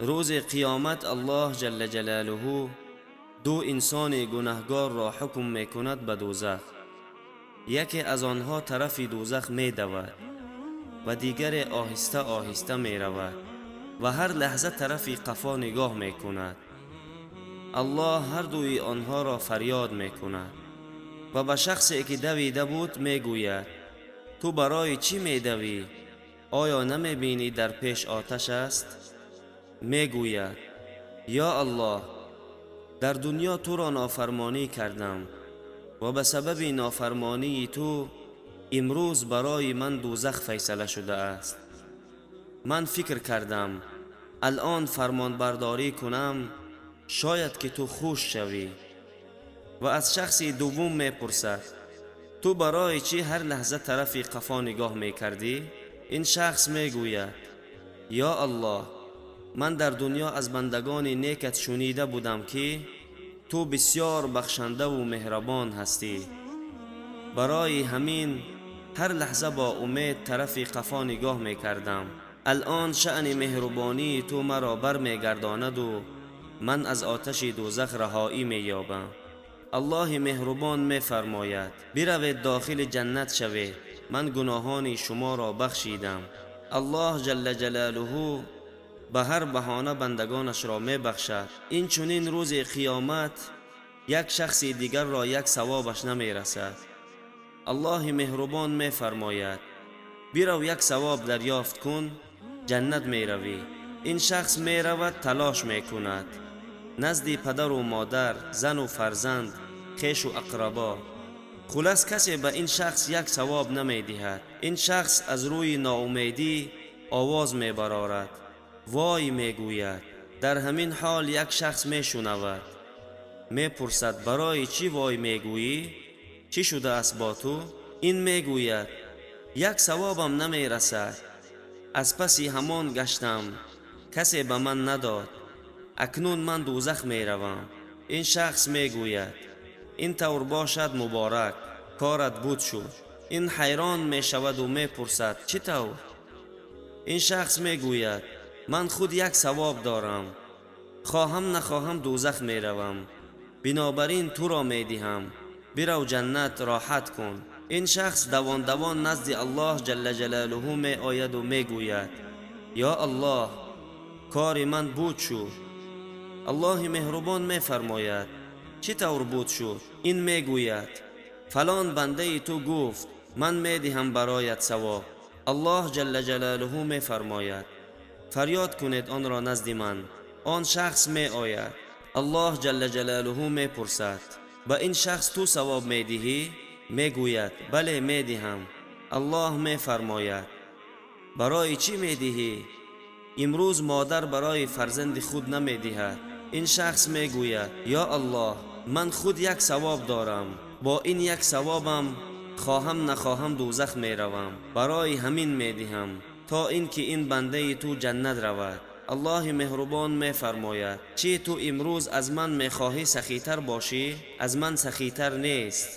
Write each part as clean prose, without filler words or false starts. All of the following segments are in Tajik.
Рӯзи қиёмат Аллоҳ ҷалла ҷалолаҳу ду инсони гунаҳгорро ҳукм мекунад ба дӯзах. Яке аз онҳо тарафи дӯзах медавад ва дигаре оҳиста оҳиста меравад ва ҳар лаҳза тарафи қафо нигоҳ мекунад. Аллоҳ ҳар дуи онҳоро фарёд мекунад ва ба шахсе ки давида буд мегӯяд: ту барои чӣ медавӣ? Оё намебинӣ дар пеш оташ аст? Мегӯяд: ё Аллоҳ, дар дунё туро нофармонӣ кардам ва ба сабаби нофармонии ту имрӯз барои ман дӯзах файсала шудааст. Ман фикр кардам алон фармонбардорӣ кунам, шояд ки ту хуш шавӣ. Ва аз шахси дуввум мепурсад: ту барои чӣ ҳар лаҳза тарафи қафо нигоҳ мекардӣ? Ин шахс мегӯяд: ё Аллоҳ, ман дар дунё аз бандагони некат шунида будам ки ту бисёр бахшандаву меҳрабон ҳастӣ. Барои ҳамин ҳар лаҳза бо умед тарафи қафо нигоҳ мекардам. Алон шаъни меҳрубонии ту маро бармегардонаду ман аз оташи дӯзах раҳоӣ меёбам. Аллоҳи меҳрубон мефармояд: биравед дохили ҷаннат шавед, ман гуноҳони шуморо бахшидам. Аллоҳ ҷалла ҷалолаҳу ба ҳар баҳона бандагонашро мебахшад. Ин чунин рӯзи қиёмат як шахси дигарро як савобаш намерасад. Аллоҳи меҳрубон мефармояд: бирав як савоб дарёфт кун, ҷаннат меравӣ. Ин шахс меравад, талош мекунад назди падару модар, зану фарзанд, хешу ақрабо. Хулас касе ба ин шахс як савоб намедиҳад. Ин шахс аз рӯи ноумедӣ овоз мебарорад, вой мегӯяд. Дар ҳамин ҳол як шахс мешунавад, мепурсад: барои чӣ вой мегӯӣ? Чӣ шудааст бо ту? Ин мегӯяд: як савобам намерасад. Аз паси ҳамон гаштам, касе ба ман надод. Акнун ман дӯзах меравам. Ин шахс мегӯяд: ин тавр бошад муборак, корат буд шуд. Ин ҳайрон мешаваду мепурсад: чӣ тавр? Ин шахс мегӯяд: ман худ як савоб дорам, хоҳам нахоҳам дӯзах меравам, бинобар ин туро медиҳам, бирав ҷаннат роҳат кун. Ин шахс давон давон назди Аллоҳ ҷалла ҷалолаҳу меояду мегӯяд: ё Аллоҳ, кори ман буд шуд. Аллоҳи меҳрубон мефармояд: чӣ тавр буд шуд? Ин мегӯяд: фалон бандаи ту гуфт ман медиҳам бароят савоб. Аллоҳ ҷалла ҷалолаҳу мефармояд: фарёд кунед онро назди ман. Он шахс меояд. Аллоҳ ҷалла ҷалолаҳу мепурсад: ба ин шахс ту савоб медиҳӣ? Мегӯяд: бале, медиҳам. Аллоҳ мефармояд: барои чӣ медиҳӣ? Имрӯз модар барои фарзанди худ намедиҳад. Ин шахс мегӯяд: ё Аллоҳ, ман худ як савоб дорам, бо ин як савобам хоҳам нахоҳам дӯзах меравам, барои ҳамин медиҳам то ин ки ин бандаи ту ҷаннат равад. Аллоҳи меҳрубон мефармояд: чӣ ту имрӯз аз ман мехоҳӣ сахитар бошӣ? Аз ман сахитар нест.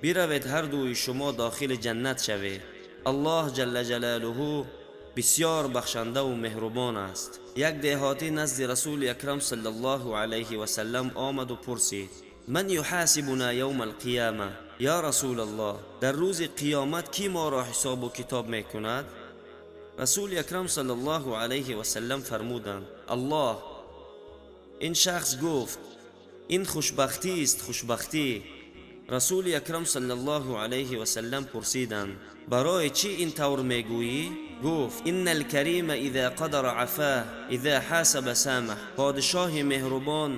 Биравед ҳар дуи шумо дохили ҷаннат шавед. Аллоҳ ҷалла ҷалолаҳу бисёр бахшандаву меҳрубон аст. Як деҳотӣ назди Расули Акрам саллаллоҳу алайҳи васаллам омаду пурсид: ман юҳасибуна явма алқияма? Ё Расулаллоҳ, дар рӯзи қиёмат кӣ моро ҳисобу китоб мекунад? Расули Акрам саллаллоҳу алайҳи васаллам фармуданд: Аллоҳ. Ин шахс гуфт: ин хушбахтист, хушбахтӣ. Расули Акрам саллаллоҳу алайҳи васаллам пурсиданд: барои чӣ ин тавр мегӯӣ? Гуфт: инна алкарима иза қадара афаҳ, иза ҳасаба самаҳ. Подишоҳи меҳрубон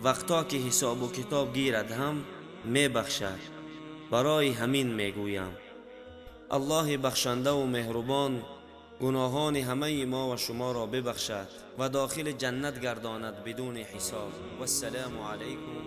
вақто ки ҳисобу китоб гирад ҳам мебахшад. Барои ҳамин мегӯям. Аллоҳи бахшандаву меҳрубон гуноҳони ҳамаи мо ва шуморо бибахшад ва дохили ҷаннат гардонад бидуни ҳисоб. Вассалому алайкум.